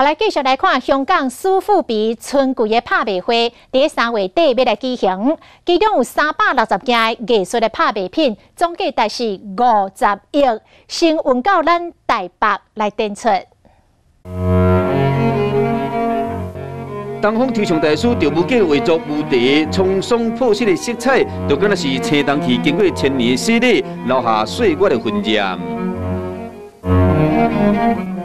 好，來繼續來看香港蘇富比春季的拍賣會，佇3月底欲來舉行，其中有360件藝術的拍賣品，總價值是50億，先運到咱台北來展出。東方抽象大師趙無極畫作無題，滄桑破碎的色彩，就敢若是青銅器經過千年的洗禮，留下歲月的痕跡。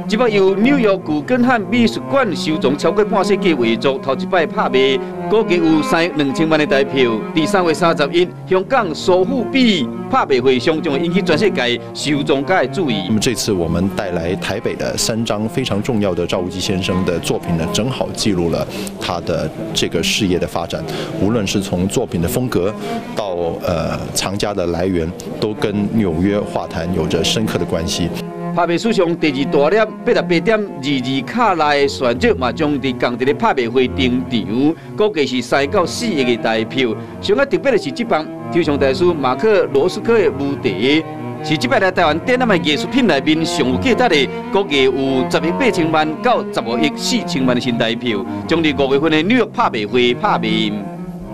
這擺由紐約古根漢美術館收藏超過半世紀畫作，頭一擺拍賣，估計有3億2千萬的台票。佇3月31，香港蘇富比拍賣會上將會引起全世界收藏家的注意。那麼這次我們帶來台北的三張非常重要的趙無極先生的作品呢，正好記錄了他的這個事業的發展。無論是從作品的風格到藏家的來源，都跟紐約畫壇有着深刻的關係。拍賣史上第二大粒88.22卡拉的鑽石嘛，將佇仝一个拍賣會登場，估計是3到4億的台票。上較特別的是，這幅抽象大師馬克羅斯科的無題，是這擺來台灣展覽的藝術品內面上有價值的，估計有10億8千萬到15億4千萬的新台票，將佇5月份的紐約拍賣會拍賣。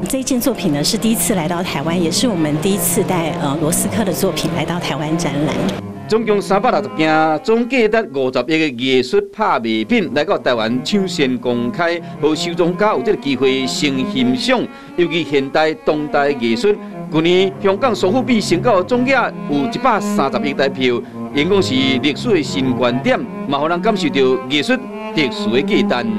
這件作品呢，是第一次來到台灣，也是我們第一次帶羅斯科的作品來到台灣展覽。總共360件，總價值50億的藝術拍賣品來到台灣搶先公開，予收藏家有這个機會先欣賞，尤其現代當代藝術。去年香港蘇富比成交總額有130億台票，應講是歷史的新觀點，嘛予人感受著藝術特殊的價值。